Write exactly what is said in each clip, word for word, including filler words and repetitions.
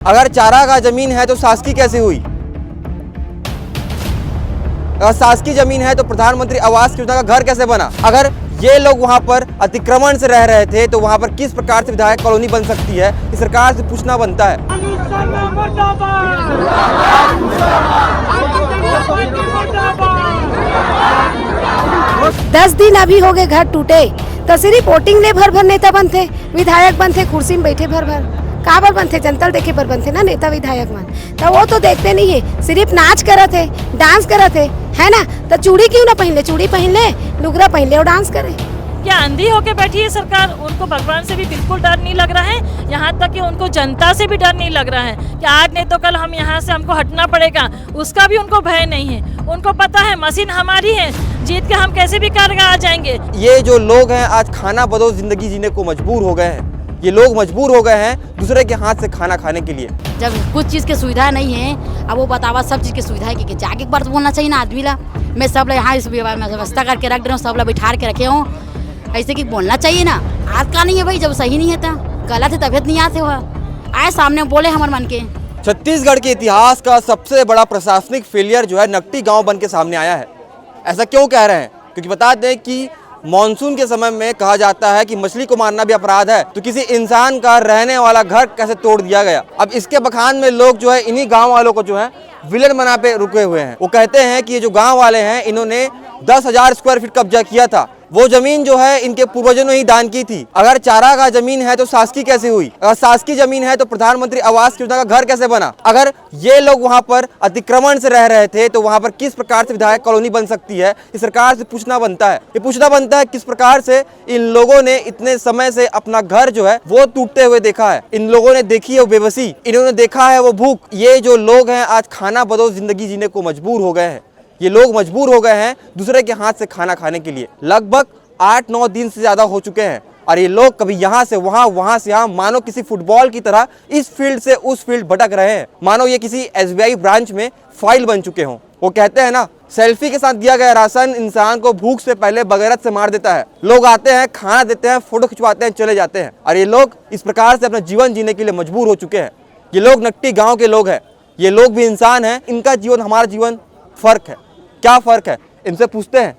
अगर चारागाह जमीन है तो शासकीय कैसे हुई? अगर शासकीय जमीन है तो प्रधानमंत्री आवास योजना का घर कैसे बना? अगर ये लोग वहां पर अतिक्रमण से रह रहे थे तो वहां पर किस प्रकार से विधायक कॉलोनी बन सकती है, ये सरकार से पूछना बनता है। दस दिन अभी हो गए घर टूटे, तो सिर्फ वोटिंग ले भर भर नेता बनथे, विधायक बनथे, कुर्सी में बैठे भर भर। काबर बनथे? जनता ल देखे बर बनथे ना नेता विधायक मन। तो वो तो देखते नहीं है, सिर्फ नाच करत है, डांस करत है, है ना? तो चूड़ी क्यों ना पहन ले, चूड़ी पहन ले, लुगरा पहन ले और डांस करे। क्या अंधी होके बैठी है सरकार? उनको भगवान से भी बिल्कुल डर नहीं लग रहा है, यहाँ तक कि उनको जनता से भी डर नहीं लग रहा है कि आज नहीं तो कल हम यहाँ से, हमको हटना पड़ेगा, उसका भी उनको भय नहीं है। उनको पता है मशीन हमारी है, जीत के हम कैसे भी कार्य आ जाएंगे। ये जो लोग हैं आज खाना बदोश जिंदगी जीने को मजबूर हो गए हैं। ये लोग मजबूर हो गए हैं दूसरे के हाथ से खाना खाने के लिए। जब कुछ चीज़ के सुविधा नहीं है, अब वो बतावा सब चीज़ के सुविधा है कि, कि जाके एक बार तो बोलना चाहिए ना आदमी ला। मैं सब ला यहाँ इस व्यव- व्यवस्था करके रख दे रहा हूँ, सब ला बिठार के रखे हूँ, ऐसे कि बोलना चाहिए ना। आज का नहीं है भाई, जब सही नहीं है तो गलत है तभी तो नहीं आते हो, आए सामने बोले हमारे मन के। छत्तीसगढ़ के इतिहास का सबसे बड़ा प्रशासनिक फेलियर जो है नकटी गांव बन के सामने आया है। ऐसा क्यों कह रहे हैं? क्योंकि बता दें कि मानसून के समय में कहा जाता है कि मछली को मारना भी अपराध है, तो किसी इंसान का रहने वाला घर कैसे तोड़ दिया गया। अब इसके बखान में लोग जो है इन्हीं गांव वालों को जो है विलेन बना पे रुके हुए हैं। वो कहते हैं कि ये जो गांव वाले हैं इन्होंने दस हजार स्क्वायर फीट कब्जा किया था, वो जमीन जो है इनके पूर्वजों ने ही दान की थी। अगर चारागाह जमीन है तो शासकीय कैसे हुई? अगर शासकीय जमीन है तो प्रधानमंत्री आवास योजना का घर कैसे बना? अगर ये लोग वहां पर अतिक्रमण से रह रहे थे तो वहां पर किस प्रकार से विधायक कॉलोनी बन सकती है, ये सरकार से पूछना बनता है। ये पूछना बनता है किस प्रकार से इन लोगों ने इतने समय से अपना घर जो है वो टूटते हुए देखा है। इन लोगों ने देखी है वो बेबसी, इन्होंने देखा है वो भूख। ये जो लोग हैं आज खाना बदोश जिंदगी जीने को मजबूर हो गए हैं। ये लोग मजबूर हो गए हैं दूसरे के हाथ से खाना खाने के लिए। लगभग आठ नौ दिन से ज्यादा हो चुके हैं और ये लोग कभी यहाँ से वहाँ, वहाँ से यहाँ, मानो किसी फुटबॉल की तरह इस फील्ड से उस फील्ड भटक रहे हैं, मानो ये किसी एसबीआई ब्रांच में फाइल बन चुके हों। वो कहते हैं ना, सेल्फी के साथ दिया गया राशन इंसान को भूख से पहले बगैरत से मार देता है। लोग आते हैं, खाना देते हैं, फोटो खिंचवाते हैं, चले जाते हैं और ये लोग इस प्रकार से अपना जीवन जीने के लिए मजबूर हो चुके हैं। ये लोग नकटी गांव के लोग हैं, ये लोग भी इंसान हैं। इनका जीवन, हमारा जीवन, फर्क है। क्या फर्क है? इनसे पूछते हैं,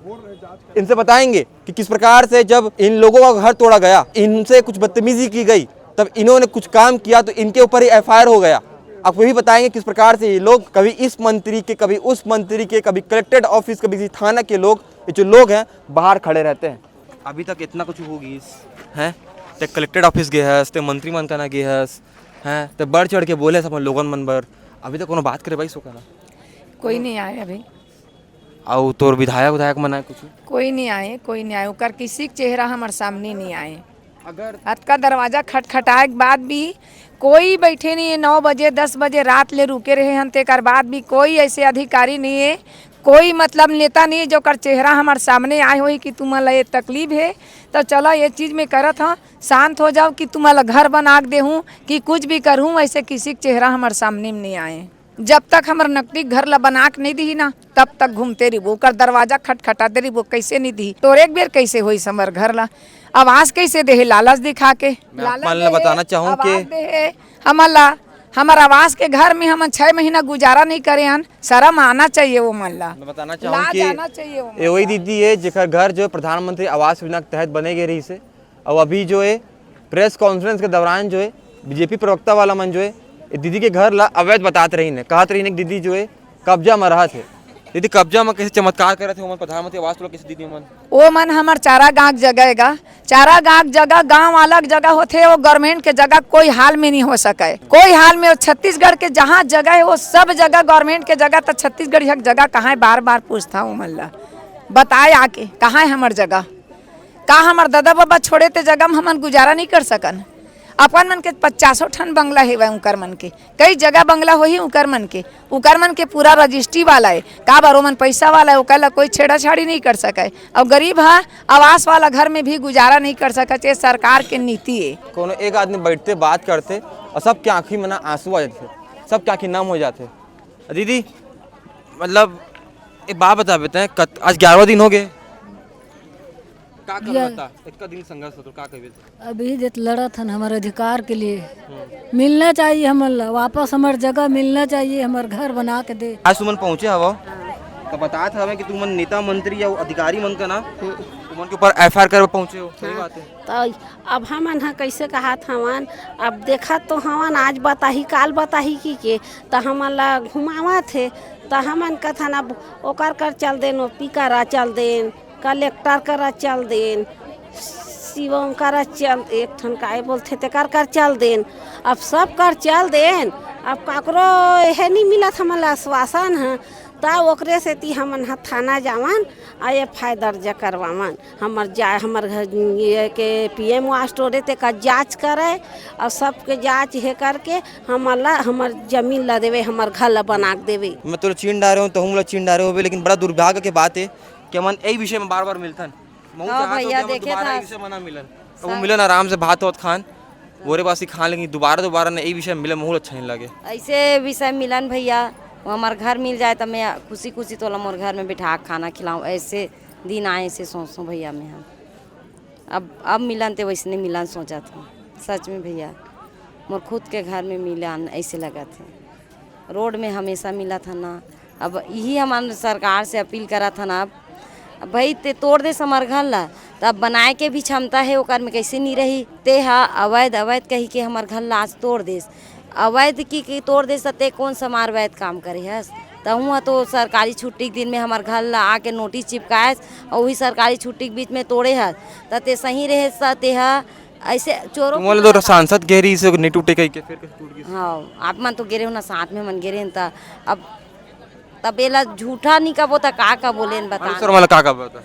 इनसे बताएंगे कि किस प्रकार से जब इन लोगों का घर तोड़ा गया, इनसे कुछ बदतमीजी की गई, तब इन्होंने कुछ काम किया तो इनके ऊपर ही एफआईआर हो गया। आपको भी बताएंगे किस प्रकार से ये लोग कभी इस मंत्री के, कभी उस मंत्री के, कभी कलेक्ट्रेट ऑफिस, कभी किसी थाना के लोग, ये जो लोग हैं, बाहर खड़े रहते हैं। अभी तक इतना कुछ हो गई है, ते कलेक्ट्रेट ऑफिस गए हस, ते मंत्री मन कना गए हस, हैं, ते बढ़ चढ़ के बोले हस अपन लोगन मन बर। अभी तक कोनो बात करे भाई सो कना? कोई नहीं आए अभी। अउ तोर विधायक, विधायक मन आए कुछ? कोई नहीं आए, कोई नहीं आए। ओकर किसी के चेहरा हमारे सामने नहीं आए। अगर अतका दरवाजा खटखटाए के बाद भी कोई बैठे नहीं है। नौ बजे, दस बजे रात ले रुके रहे हन, तेकर बाद भी कोई ऐसे अधिकारी नहीं है, कोई मतलब नेता नहीं है जो कर चेहरा हमारे सामने आए होही कि तुमन ला ये तकलीफ है, तो चला ये चीज में करत हाँ, शांत हो जाओ कि तुमन ला घर बना के देहूँ कि कुछ भी करहूँ, ऐसे किसी के चेहरा हमारे सामने में नहीं आए। जब तक हमर नकटी घर ला बना के नहीं दिही ना, तब तक घूमते रहिबो, ओकर दरवाजा खटखटाते रहिबो, कैसे नहीं दिही? तोर एक बेर कैसे होइस हमर घर ला? आवास कैसे देहे? लालच दिखा के। मैं आप मन ला बताना चाहूँ कि हमन ला, हमर आवास के घर में हमन छह महीना गुजारा नहीं करे हन। शर्म आना चाहिए वो मन ला। मैं बताना चाहूँ लाज कि आना चाहिए वो मन ये वही ला। दीदी है जेकर घर जो है प्रधानमंत्री आवास योजना के तहत बने गए रही से। और अभी जो है प्रेस कॉन्फ्रेंस के दौरान जो है बीजेपी प्रवक्ता वाला मन जो है ये दीदी के घर ला अवैध बतात रही ने, कहत रही ने कि दीदी जो है कब्जा में रहत है। दीदी, कब्जा में कैसे चमत्कार करत है ओमन, प्रधानमंत्री आवास वाला कैसे दीदी ओमन? वो मन हमर चारागाह के जगह गा, चारागाह के जगह गांव वाला के जगह होथे, वो गवर्नमेंट के जगह कोई हाल में नहीं हो सके। कोई हाल में वो छत्तीसगढ़ के जहाँ जगह है, वो सब जगह गवर्नमेंट के जगह। तो छत्तीसगढ़िया के जगह कहाँ है, बार बार पूछता हूँ मन ला, बताए आके कहाँ है हमर जगह? का हमर दादा बाबा छोड़े ते जगह में हमन गुजारा नहीं कर सकन? अपन मन के पचासों ठन बंगला हेवय उनकर मन के, कई जगह बंगला होही उनकर मन के, उनकर मन के पूरा रजिस्ट्री वाला है। का बर ओमन पैसा वाला है, ओकर ला कोई छेड़ाछाड़ी नहीं कर सके। और गरीब हा आवास वाला घर में भी गुजारा नहीं कर सकत, ये सरकार के नीति है। कोनो एक आदमी बैठते बात करते और सबके आँखी में ना आंसू आ जाते, सबके आँखी नम हो जाते। दीदी, मतलब एक बात बता देते हैं, कत, आज ग्यारहवाँ दिन हो गए, का करना ये था? इतना दिन संघर्ष होतो, का कहिबे? अभी जे लड़त हन हमर अधिकार के लिए, मिलना चाहिए हमन ला, वापस हमर जगह मिलना चाहिए, हमर घर बना के दे। आज तुमन पहुँचे हवो, तो बतात हवे कि तुमन नेता मंत्री या अधिकारी मन का ना, तुमन के ऊपर एफ आई आर करे पहुँचे हो, सही बात है। तो अब हमन ह कैसे कहत हवन, अब देखत तो हवन, आज बताही, काल बताही कि के, त हमन ला घुमावत हे, त हमन कथन, अब ओकर कर चल देन, ओपी करा चल देन, कलेक्टर करा चल देन, शिवम करा चल, एक ठन काय बोलथे, तेकर कर चल देन। अब सब कर चल देन, अब काकरो एहे नी मिलत हमन ला आश्वासन ह, त ओकरे सेती हमन ह थाना जावन, आ एफ आई आर दर्ज करवावन। हमर जा-, हमर घर, ये के पी एम वास टोरे ते का जांच करे, और सबके जांच हे करके हमन ला, हमर जमीन ला देवे, हमर घर ला बना के देवे। मैं तोला चिन डारे हूँ, तहूँ ला चिन डारे होबे, लेकिन बड़ा दुर्भाग्य के बात है कि हमन यही विषय में बार-बार मिलथन। महूँ हाँ चाहत हूँ भैया, कि हमन देखे दोबारा था। यही विषय में ना मिलन। अब वो सब मिलन आराम से भात वात खान, बोरे बासी खान, लेकिन दोबारा, दोबारा ना यही विषय में मिले, महूँ अच्छा नहीं लगे। ऐसे विषय मिलन भैया, वो हमार घर मिल जाए तो मैं खुशी खुशी तोला मोर घर में बिठा के खाना खिलाऊं। ऐसे दिन आए, ऐसे सोचूं भैया मैं हम। अब, अब मिलन ते वैसने मिलन सोचत हूँ। सच में भैया, मोर खुद के घर में मिलन ऐसे लगत है। रोड में हमेशा मिलत हन ना। अब यही हमन सरकार से अपील करत हन, अब, अब भाई ते तोड़ देस हमर घर ला, त अब बनाए के भी क्षमता है ओकर में, कैसे नहीं रही? ते हा अवैध, अवैध कही के हमर घर ला आज तोड़ देस। अवैध की, की तोड़ देस, त ते कौन सा मार वैध काम करे हस? तहूँ ह तो सरकारी छुट्टी के दिन में हमर घर ला आके नोटिस चिपकायस, और वही सरकारी छुट्टी के बीच में तोड़े हस, त ते सही रहे स, ते हा ऐसे चोरों तुमन को ला तो पता सांसद कह रही से नहीं टूटे कही के, फिर कैसे टूट गई? हाँ, आप मन तो गे रहे हो ना, साथ में मन गे रहे हैं, त अब तब एला झूठा नहीं कबो, त का कबो, लेन बता। अनुसर वाला का कबो त?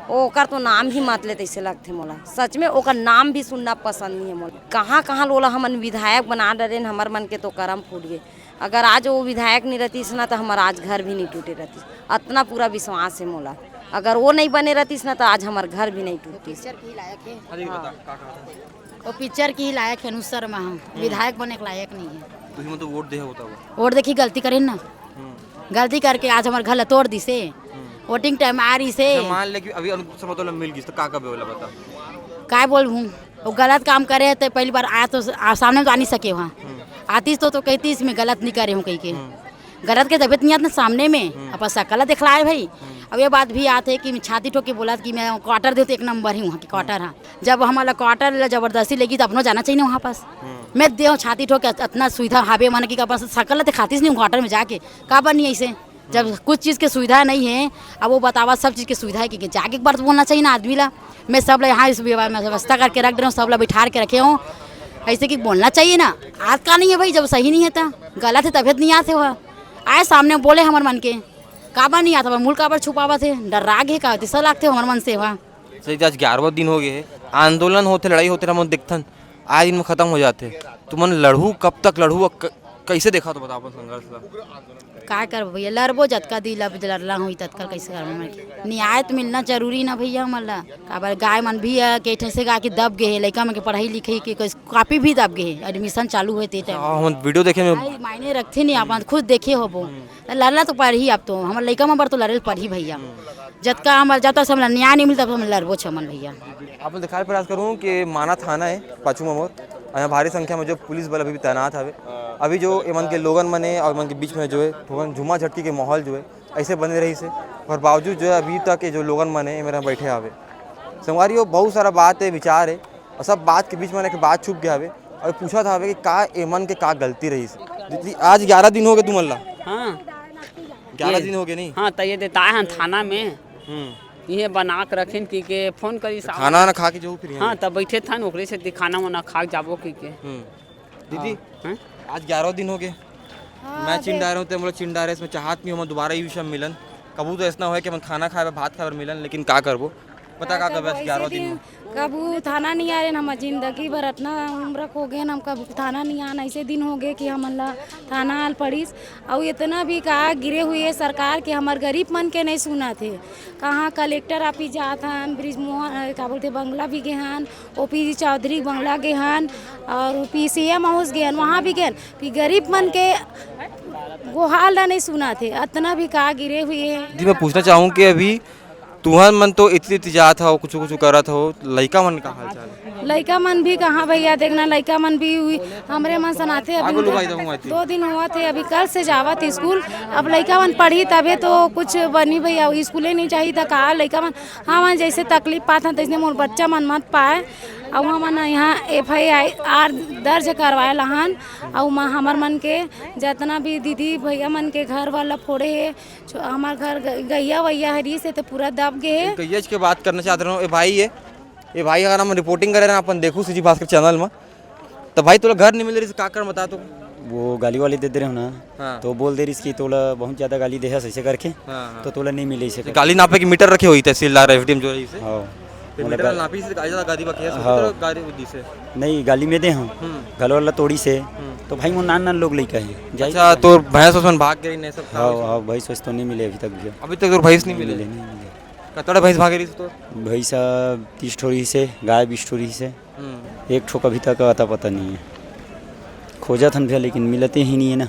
ओकर तो नाम ही मत ले, तैसे लगथे मोला। सच में ओकर नाम भी सुनना पसंद नहीं है मोला। कहाँ, कहाँ लोला हमन विधायक बना डरेन, हमर मन के तो करम फूट गए। अगर आज वो विधायक नहीं रहतीस ना, तो हमर आज घर भी नहीं टूटे रहतीस। अतना पूरा विश्वास है मोला। अगर वो नहीं बने रहतीस ना, तो आज हमर घर भी नहीं टूटतीस। हाँ, ये बता, का, का, का? वो पिक्चर के ही लायक है, अनुसर में हम विधायक बने के लायक नहीं है। तुही मन तो वोट दे होता वो। वोट देखी गलती करेन ना, गलती करके आज हमर घर ला तोड़ दिसे। वोटिंग टाइम आ रही से। अच्छा, मान ले कि अभी अनुसर मतलब मिल गई तो का करबे, ओला बता। काय बोलबू, वो गलत काम करे तो पहली बार आ तो आ, सामने तो आ नहीं सके वहाँ। आतीस तो, तो कहतीस मैं गलत नहीं करे हूँ कही के। गलत के तबियत नहीं आत ना सामने में, अपन सकल ला दिखलाए भाई। अब ये बात भी आत है कि मैं छाती ठोक के बोला कि मैं क्वार्टर देते एक नंबर ही वहाँ के क्वार्टर हाँ। जब हमारा क्वार्टर ला जबरदस्ती लेगी तो अपनो जाना चाहिए ना वहाँ पास। मैं देव छाती ठोक के अतना सुविधा हावे मन की अपन सकल ला दिखातीस नहीं क्वार्टर में जाके, का बनी ऐसे? जब कुछ चीज़ के सुविधा नहीं है, अब वो बतावा सब चीज़ के सुविधा है कि, कि जाके एक बार तो बोलना चाहिए ना आदमी ला। मैं सब ला यहाँ इस व्यव-, व्यवस्था करके रख दे रहा हूँ, सब ला बिठार के रखे हूँ, ऐसे कि बोलना चाहिए ना। आज का नहीं है भाई, जब सही नहीं है तो गलत है, तबियत नहीं आते हुआ आए सामने बोले हमर मन के, काबर नहीं आता, मूल काबर छुपावत है, डर राग है का, दिसा लागते हमर मन से हुआ। सही, आज ग्यारहवाँ दिन हो गए है, आंदोलन होते, लड़ाई होते, हम देखथन, आए दिन में खत्म हो जाते। तुमन लड़हू, कब तक लड़हू, और क-, कैसे देखा तो बताओ अपन संघर्ष ला। का करबो भैया, लड़बो, जतका दिन ला लड़ना होई, ततका कैसे करबो मैं? न्याय तो मिलना जरूरी ना भैया हमन ला। काबर गाय मन भी है, के ठेसे गा के दब गए है, लइका मन के पढ़ाई लिखाई के, कोई कॉपी भी दब गए है, एडमिशन चालू होए ते टाइम। हाँ, हम वीडियो देखे में भाई, मायने रखते नहीं, अपन खुद देखे होबो। त लड़ना तो पड़ही, अब तो हमर लइका मन बर तो लड़े ल पड़ही भैया। जतका हमर, जब तक से हमला न्याय नहीं मिलता, तब तक हम लड़बो छमन भैया। आप लोग दिखाए प्रयास करूँ कि माना थाना है पाछू में मोर, और यहाँ भारी संख्या में जो पुलिस बल अभी भी तैनात हवे। अभी जो एमन के लोगन मन है और एमन के बीच में जो है थोड़ा झुमा झटकी के माहौल जो है ऐसे बने रही से, और बावजूद जो है अभी तक ये जो लोगन मन है ये मेरे यहाँ बैठे हवे। संगवारी हो, बहुत सारा बात है, विचार है, और सब बात के बीच में एक बात छुप गया हवे और पूछा था हवे कि का एमन के का गलती रही से। आज ग्यारह दिन हो गए तुमन ला। हाँ। ग्यारह ये दिन हो गए नहीं? हाँ, त ये देता है थाना में। हम्म। ये बना के रखिन कि के फोन करी साहब। खाना वाना खा के जाओ फिर यहाँ। हाँ, तब बैठे था न, ओकरे से खाना वाना खा के जाबो कि के। हम्म। दीदी, हाँ। हैं? आज ग्यारह दिन हो गए। हाँ, मैं चिन देख। डारे हूँ, ते मोला चिन डारे, इसमें चाहत नहीं हूँ मैं दोबारा ये विषय में मिलन। कबू तो ऐसा होए कि हम खाना खाए बर, भात खाए बर मिलन, लेकिन का करबो? पता का करबे आज ग्यारह दिन में? कबू थाना नहीं आए, हम जिंदगी भर अतना उम्र हो गए, हम कबू थाना नहीं आन। ऐसे दिन हो गए कि हमन ला थाना आल पड़िस। और इतना भी का गिरे हुए सरकार के, हमर गरीब मन के नहीं सुना थे। कहाँ कलेक्टर ऑफिस जात हन, ब्रिजमोहन, अ, का बोलते, बंगला भी गे हन, ओपी चौधरी बंगला गे हन, और ओपी सी एम हाउस गे हन, वहाँ भी गे हन। फिर गरीब मन के गोहाल ला नहीं सुना थे, अतना भी का गिरे हुए हैं। जी, मैं पूछना चाहूँ कि अभी तुहर मन तो इतनी इतनी जात हो, कुछ कुछ करत हो, लइका मन का हाल चाल है? लइका मन भी कहाँ भैया, देखना लइका मन भी हुई, हमरे मन सनाथे अभी आगू लुकाई दो, हुआ थी। दो दिन हुआ थे, अभी कल से जावत स्कूल। अब लइका मन पढ़ी तबे तो कुछ बनी भैया, स्कूले नहीं चाहिए था कहा लइका मन। हाँ, मन जैसे तकलीफ पात हैं तैसे मोर बच्चा मन मत पाए। और हमन यहाँ एफ आई आर दर्ज करवाए लहन। और हमर मन के जितना भी दीदी भैया मन के घर वाला फोड़े है, छो-, हमार घर ग-, गैया वैया हरी से तो पूरा दब गए है। गैया के बात करना चाहत रहूँ, ए भाई है, ए भाई अगर हम रिपोर्टिंग करे रहना अपन देखू सीजी भास्कर चैनल में, तो भाई तोला घर नहीं मिल रही, का कर बता तो? वो गाली वाली दे दे रहे हो ना, हाँ। तो बोल दे रही कि तोला बहुत ज्यादा गाली दे है ऐसे करके, हाँ, हाँ। तो तोला नहीं मिले इसे तो करके। गाली नापे की मीटर रखे हुई तहसीलदार एफ डी एम जो है इसे। हाँ। फिर मतलब मीटर गा-, नापी से गाली ज्यादा गाली बकी है, हाँ। तो गाली दी से। नहीं, गाली में दे हम। हम्म। गलो वाला तोड़ी से। हम्म। तो भाई वो नान नान लोग लेकर है। जाइए। अच्छा, तो भैंस उसमें भाग गई, नहीं सब हाँ, खाओ। हाँ, भैंस वैस तो नहीं मिले अभी तक भैया। अभी तक तो भैंस नहीं मिले? नहीं मिले। कतड़ा भैंस भागे रही तो? भैंस, आ, तीस ठो रही से, गाय बीस ठो रही से। हम्म। एक ठो अभी तक अता पता नहीं है। खोजत हन भैया, लेकिन मिलते ही नहीं है ना।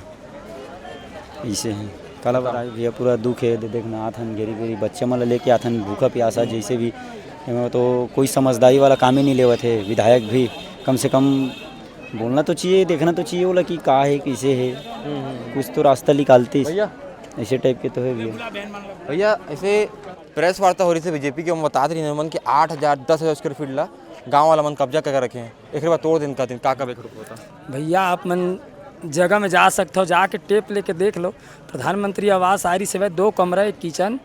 ऐसे है। काला बताए भैया, पूरा दुख है। दे-, देखना आथन घेरी घेरी बच्चे मन ला लेके आथन, भूखा प्यासा जैसे भी। एमा तो कोई समझदारी वाला काम ही नहीं लेवत है। विधायक भी कम से कम बोलना तो चाहिए, देखना तो चाहिए बोला कि का है, कैसे है, हम्म, हम्म। कुछ तो रास्ता निकालते इस-, भैया। ऐसे टाइप के तो है भैया। भैया, ऐसे प्रेस वार्ता हो रही थी बीजेपी के, हम बतात रही मन कि आठ हजार, दस हजार स्क्वायर फीट ला गाँव वाला मन कब्जा करके रखे हैं, एक बार तोड़ दिन का दिन का का बेखुद होता। भैया, आप मन जगह में जा सकते हो, जाके टेप लेके देख लो। प्रधानमंत्री आवास आ रही से दो कमरा, एक किचन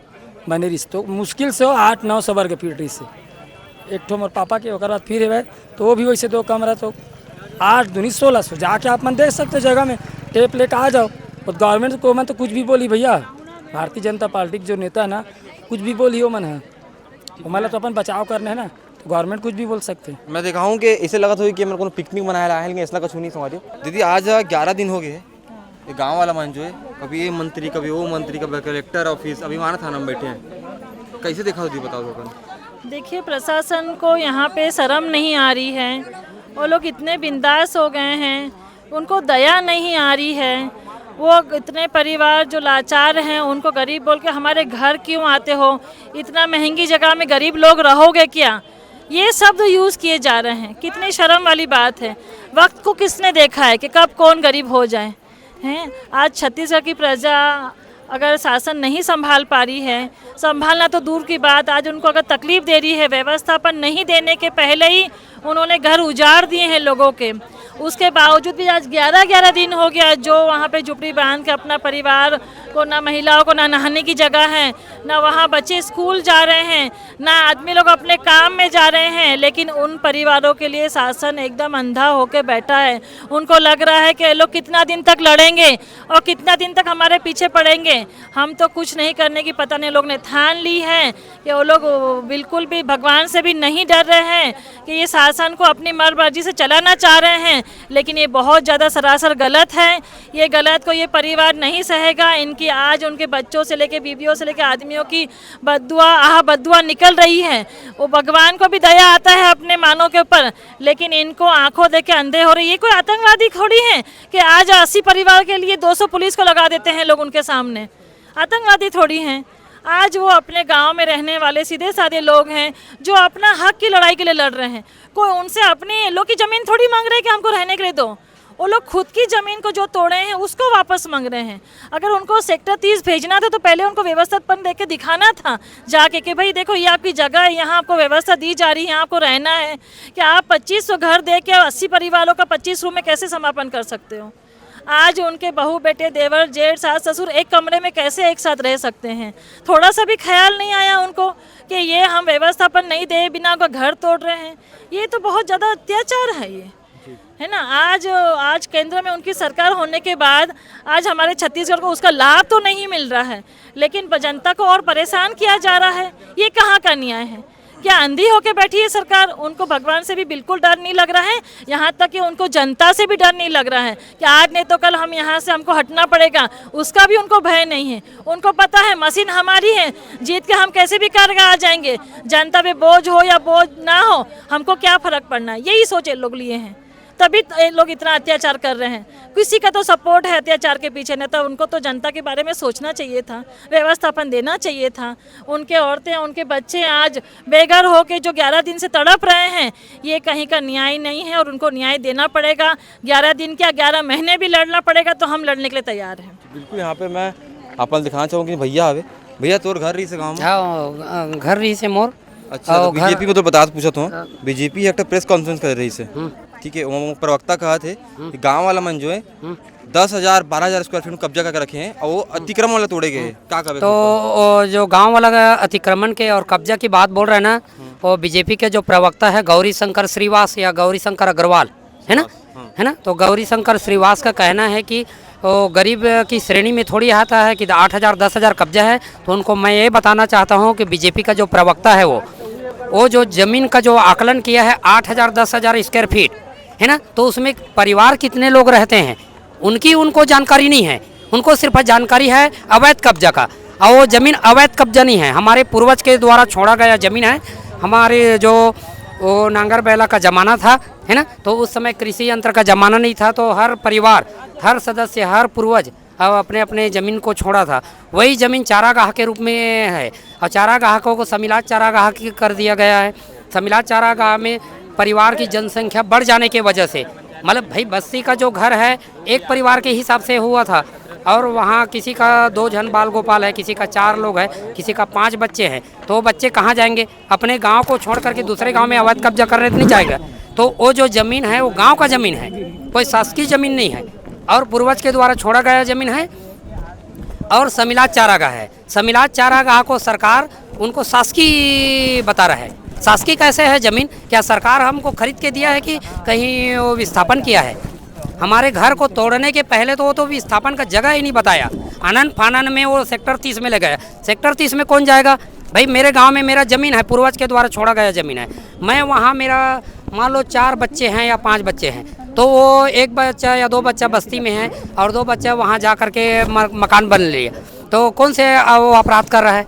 बने रही, तो मुश्किल से हो आठ नौ सौ वर्ग फीट रही से। एक ठो मोर पापा के, ओकर बाद फिर है, तो वो भी वैसे दो कमरा, तो आठ दूनी सोलह सौ। जाके आप मन देख सकते हो जगह में, टेप लेके आ जाओ। और गवर्नमेंट को मन तो कुछ भी बोली भैया, भारतीय जनता पार्टी के जो नेता है ना, कुछ भी बोली वो मन है, वो मन ला तो अपन बचाव करना है ना, तो गवर्नमेंट कुछ भी बोल सकते हैं। मैं देखा हूँ कि ऐसे लगत होई कि हमन कोनो पिकनिक मनाए ला आए हैं, लेकिन ऐसा कुछ नहीं समझ। दीदी, आज ग्यारह दिन हो गए हैं। ये गांव वाला मन जो है, कभी ये मंत्री, कभी वो मंत्री, कभी कलेक्टर ऑफिस, अभी हमारा थाना में बैठे हैं। कैसे देखा दीदी, बताओ थोड़ा। देखिए, प्रशासन को यहाँ पे शर्म नहीं आ रही है, वो लोग इतने बिंदास हो गए हैं, उनको दया नहीं आ रही है। वो इतने परिवार जो लाचार हैं, उनको गरीब बोल के हमारे घर क्यों आते हो, इतना महंगी जगह में गरीब लोग रहोगे क्या, ये शब्द यूज़ किए जा रहे हैं। कितनी शर्म वाली बात है। वक्त को किसने देखा है कि कब कौन गरीब हो जाए? हैं, आज छत्तीसगढ़ की प्रजा अगर शासन नहीं संभाल पा रही है, संभालना तो दूर की बात, आज उनको अगर तकलीफ दे रही है, व्यवस्थापन नहीं देने के पहले ही उन्होंने घर उजाड़ दिए हैं लोगों के, उसके बावजूद भी आज ग्यारह ग्यारह दिन हो गया जो वहाँ पे झुपड़ी बांध के अपना परिवार को, ना महिलाओं को ना नहाने की जगह है, ना वहाँ बच्चे स्कूल जा रहे हैं, ना आदमी लोग अपने काम में जा रहे हैं, लेकिन उन परिवारों के लिए शासन एकदम अंधा होके बैठा है। उनको लग रहा है कि ये लोग कितना दिन तक लड़ेंगे और कितना दिन तक हमारे पीछे पड़ेंगे। हम तो कुछ नहीं करने की, पता नहीं, लोग ने ठान ली है कि वो लोग बिल्कुल भी भगवान से भी नहीं डर रहे हैं, कि ये शासन को अपनी मर्जी से चलाना चाह रहे हैं, लेकिन ये बहुत ज़्यादा सरासर गलत है। ये गलत को ये परिवार नहीं सहेगा। इनकी आज उनके बच्चों से लेके, बीवियों से लेके, आदमियों की बद्दुआ, आह बद्दुआ निकल रही है। वो भगवान को भी दया आता है अपने मानव के ऊपर, लेकिन इनको आंखों देख के अंधे हो रही है। ये कोई आतंकवादी थोड़ी है कि आज अस्सी परिवार के लिए दो सौ पुलिस को लगा देते हैं लोग उनके सामने। आतंकवादी थोड़ी हैं। आज वो अपने गांव में रहने वाले सीधे साधे लोग हैं जो अपना हक की लड़ाई के लिए लड़ रहे हैं। कोई उनसे अपने लोग की ज़मीन थोड़ी मांग रहे हैं कि हमको रहने के लिए दो। वो लोग खुद की ज़मीन को जो तोड़े हैं, उसको वापस मांग रहे हैं। अगर उनको सेक्टर तीस भेजना था, तो पहले उनको व्यवस्थापन देके दिखाना था जाके कि भाई देखो, ये आपकी जगह है, यहाँ आपको व्यवस्था दी जा रही है, यहाँ आपको रहना है। क्या आप पच्चीस सौ घर दे के अस्सी परिवारों का पच्चीस रूम में कैसे समापन कर सकते हो? आज उनके बहू, बेटे, देवर, जेठ, सास, ससुर एक कमरे में कैसे एक साथ रह सकते हैं? थोड़ा सा भी ख्याल नहीं आया उनको कि ये हम व्यवस्थापन नहीं दे बिना उनका घर तोड़ रहे हैं। ये तो बहुत ज़्यादा अत्याचार है ये, है ना? आज, आज केंद्र में उनकी सरकार होने के बाद आज हमारे छत्तीसगढ़ को उसका लाभ तो नहीं मिल रहा है, लेकिन प-, जनता को और परेशान किया जा रहा है। ये कहाँ का न्याय है? क्या अंधी होके बैठी है सरकार? उनको भगवान से भी बिल्कुल डर नहीं लग रहा है, यहाँ तक कि उनको जनता से भी डर नहीं लग रहा है कि आज नहीं तो कल हम यहाँ से, हमको हटना पड़ेगा, उसका भी उनको भय नहीं है। उनको पता है मशीन हमारी है, जीत के हम कैसे भी करके आ जाएंगे, जनता पे बोझ हो या बोझ ना हो, हमको क्या फर्क पड़ना है, यही सोच ये लोग लिए हैं। तभी तो ये लोग इतना अत्याचार कर रहे हैं। किसी का तो सपोर्ट है अत्याचार के पीछे, नहीं तो उनको तो जनता के बारे में सोचना चाहिए था, व्यवस्थापन देना चाहिए था। उनके औरतें, उनके बच्चे आज बेघर होके जो ग्यारह दिन से तड़प रहे हैं, ये कहीं का न्याय नहीं है और उनको न्याय देना पड़ेगा। ग्यारह दिन क्या, ग्यारह महीने भी लड़ना पड़ेगा तो हम लड़ने के लिए तैयार हैं। बिल्कुल। यहाँ पे मैं अपन दिखाना चाहूँगी भैया आवे। भैया, तोर घर रहिसे गाँव में? हाँ, घर रहिसे मोर। अच्छा, तो बीजेपी में तो बता पूछत हूँ। बीजेपी एक प्रेस कॉन्फ्रेंस करे रहिसे, ठीक है, वो प्रवक्ता कहा थे कि गाँव वाला मन जो है दस हजार, बारह हजार स्क्वायर फीट में कब्जा करके रखे हैं और वो अतिक्रमण वाला तोड़े गए हैं। क्या कहे? तो जो गाँव वाला अतिक्रमण के और कब्जा की बात बोल रहे हैं ना, वो बीजेपी के जो प्रवक्ता है गौरी शंकर श्रीवास या गौरी शंकर अग्रवाल, है ना, है ना, तो गौरी शंकर श्रीवास का कहना है कि वो गरीब की श्रेणी में थोड़ी आता है कि आठ हज़ार, दस हज़ार कब्जा है। तो उनको मैं ये बताना चाहता हूँ कि बीजेपी का जो प्रवक्ता है वो वो जो ज़मीन का जो आकलन किया है आठ हज़ार, दस हज़ार स्क्वायर फीट, है ना, तो उसमें परिवार कितने लोग रहते हैं, उनकी उनको जानकारी नहीं है। उनको सिर्फ जानकारी है अवैध कब्जा का, और वो ज़मीन अवैध कब्जा नहीं है, हमारे पूर्वज के द्वारा छोड़ा गया ज़मीन है। हमारे जो वो नांगर बैला का ज़माना था, है ना, तो उस समय कृषि यंत्र का ज़माना नहीं था, तो हर परिवार, हर सदस्य, हर पूर्वज अब अपने अपने ज़मीन को छोड़ा था, वही ज़मीन चारागाह के रूप में है और चारागाह को, को समिलात चारागाह की कर दिया गया है। समिलात चारागाह में परिवार की जनसंख्या बढ़ जाने के वजह से, मतलब भाई बस्ती का जो घर है एक परिवार के हिसाब से हुआ था, और वहाँ किसी का दो जन बाल गोपाल है, किसी का चार लोग है, किसी का पाँच बच्चे हैं, तो वो बच्चे कहाँ जाएंगे? अपने गांव को छोड़ करके दूसरे गांव में अवैध कब्जा करने तो नहीं जाएगा। तो वो जो ज़मीन है वो गांव का ज़मीन है, कोई शासकीय ज़मीन नहीं है, और पूर्वज के द्वारा छोड़ा गया ज़मीन है और समिलात चारागाह है। समिलात चारागाह को सरकार उनको शासकीय बता रहा है। शासकीय कैसे है ज़मीन? क्या सरकार हमको खरीद के दिया है कि कहीं वो विस्थापन किया है? हमारे घर को तोड़ने के पहले तो वो तो विस्थापन का जगह ही नहीं बताया, आनन फानन में वो सेक्टर तीस में ले गए। सेक्टर तीस में कौन जाएगा? भाई, मेरे गांव में मेरा ज़मीन है, पूर्वज के द्वारा छोड़ा गया ज़मीन है, मैं वहाँ, मेरा मान लो चार बच्चे हैं या पांच बच्चे हैं, तो वो एक बच्चा या दो बच्चा बस्ती में है और दो बच्चा वहाँ जा करके म- मकान बन लिए, तो कौन से अ, वो अपराध कर रहा है?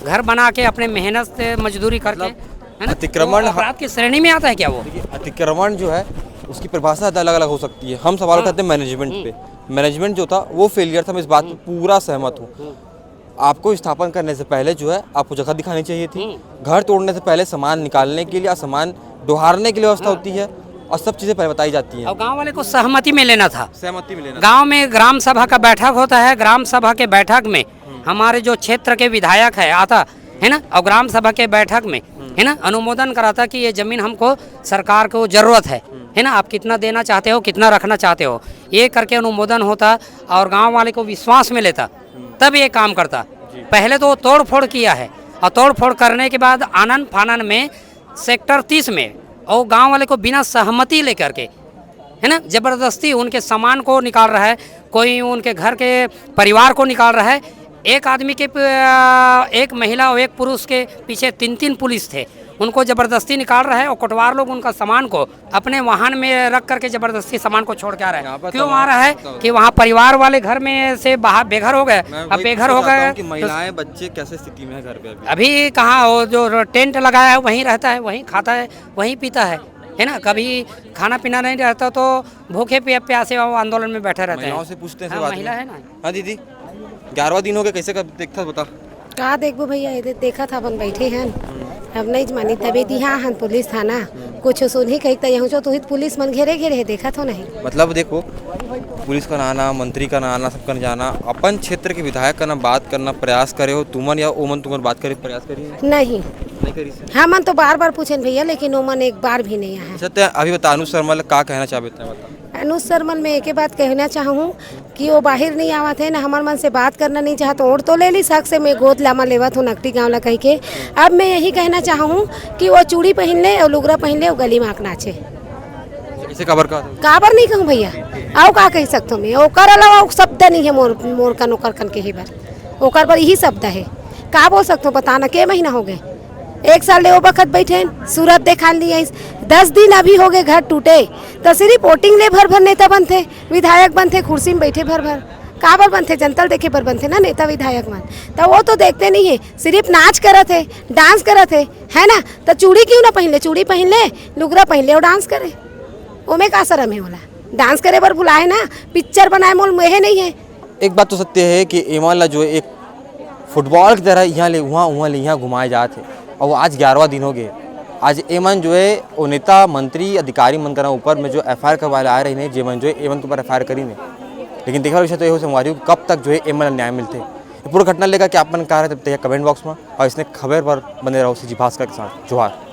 घर बना के अपने मेहनत से मजदूरी करके, है ना? अतिक्रमण वो अपराध की श्रेणी में आता है क्या वो? अतिक्रमण जो है, उसकी परिभाषा अलग अलग हो सकती है। हम सवाल उठाते हैं मैनेजमेंट पे। मैनेजमेंट जो था वो फेलियर था, मैं इस बात पर पूरा सहमत हूँ। आपको स्थापन करने से पहले जो है आपको जगह दिखानी चाहिए थी, घर तोड़ने से पहले सामान निकालने के लिए और सामान डुहारने के लिए व्यवस्था होती है, और सब चीज़ें पहले बताई जाती हैं। और गांव वाले को सहमति में लेना था। सहमति में लेना। गांव में ग्राम सभा का बैठक होता है, ग्राम सभा के बैठक में हमारे जो क्षेत्र के विधायक है आता है ना, और ग्राम सभा के बैठक में, है ना, अनुमोदन कराता कि ये ज़मीन हमको, सरकार को ज़रूरत है, है ना, आप कितना देना चाहते हो, कितना रखना चाहते हो, ये करके अनुमोदन होता और गांव वाले को विश्वास में लेता, तब ये काम करता। पहले तो वो तोड़ फोड़ किया है, और तोड़ फोड़ करने के बाद आनन फानन में सेक्टर तीस में और गांव वाले को बिना सहमति लेकर के, है ना, ज़बरदस्ती उनके सामान को निकाल रहा है, कोई उनके घर के परिवार को निकाल रहा है। एक आदमी के प- एक महिला और एक पुरुष के पीछे तीन तीन पुलिस थे, उनको ज़बरदस्ती निकाल रहा है, और कोटवार लोग उनका सामान को अपने वाहन में रख करके ज़बरदस्ती सामान को छोड़ के आ रहा यहाँ है। पर क्यों तो आ रहा है? कि वहाँ परिवार वाले घर में से बाहर बेघर हो गए। मैं अब वही बेघर पूछना हो चाहता गए हूँ कि तो महिलाएं, बच्चे कैसे स्थिति में है घर पे अभी? अभी कहाँ, वो जो टेंट लगाया है वहीं रहता है, वहीं खाता है, वहीं पीता है, है ना। कभी खाना पीना नहीं रहता तो भूखे प्या- प्यासे वो आंदोलन में बैठे रहते महिलाओं हैं। से पूछते हैं हाँ, बात महिला में। है ना। हाँ दीदी, ग्यारहवाँ दिन हो गया, कैसे का देखता बता। का देखबो भैया, ये देखा था अपन बैठे हैं, अब नहीं मानी तबे दिहा हन पुलिस थाना, कुछ सुनही कही त यहूँ चो तुहित पुलिस मन घेरे घेरे है, देखा थो नहीं। मतलब देखो, पुलिस का आना, मंत्री का आना, सबका जाना, अपन क्षेत्र के विधायक का ना बात करना प्रयास करे हो तुमन, या ओमन तुमन बात करे प्रयास करी? नहीं, नहीं करी सर। हमन तो बार बार पूछेन भैया, लेकिन ओमन एक बार भी नहीं आए। अच्छा, ते अभी बता, अनुज शर्मा ला का कहना चाहबे ते बता। अनुज शर्मा ल मैं एक बात कहना चाहूँ कि वो बाहर नहीं आवत है, ना हमर मन से बात करना नहीं चाहत। ओढ़ तो ले ली सक से, मैं गोद लामा लेवत हूँ नकटी गाँव ला कह के। अब मैं यही कहना चाहूँ कि वो चूड़ी पहन ले और लुगरा पहन ले, वो गली में आके नाचे। इसे काबर का? काबर नहीं कहूँ भैया, आओ का कह सकत हूँ मैं, ओकर अलावा वो शब्द नहीं है मोर, मोर कन ओकर कन के ही बर, ओकर बर यही शब्द है। का बोल सकत हूँ बता ना, के महीना हो गए, एक साल ले वो बखत बैठे, सूरत देखा लिए, दस दिन अभी हो गए घर टूटे, तो सिर्फ वोटिंग ले भर भर नेता बनते, विधायक बनते, कुर्सी में बैठे भर भर, काबर बनते? जनता ल देखे बर बनते ना नेता विधायक मन। तो वो तो देखते नहीं है, सिर्फ नाच करत है, डांस करत है, है ना? तो चूड़ी क्यों ना पहन ले, चूड़ी पहन ले, लुगरा पहन ले और डांस करे। ओमे का शरम हे ओला? डांस करे बर बुलाए ना, पिक्चर बनाए मोल मेहे नहीं है। एक बात तो सत्य है कि एमन ला जो है एक फुटबॉल की तरह यहाँ ले वहाँ, वहाँ ले यहाँ घुमाए जात है। और वो आज ग्यारहवाँ दिन हो गए। आज एमन जो है वो नेता, मंत्री, अधिकारी मन करा ऊपर में जो एफआईआर करवाए ला आए रहे हैं, जेमन जो है एमन के ऊपर एफआईआर करी ने। लेकिन देखा विषय तो ये हो संगवारी हो कि कब तक जो है एमन ला न्याय मिलते। ये पूरा घटना लेकर के आप मन का रहे तब तक कमेंट बॉक्स में और इसने खबर पर बने रहो सीजी भास्कर के साथ। जोहार।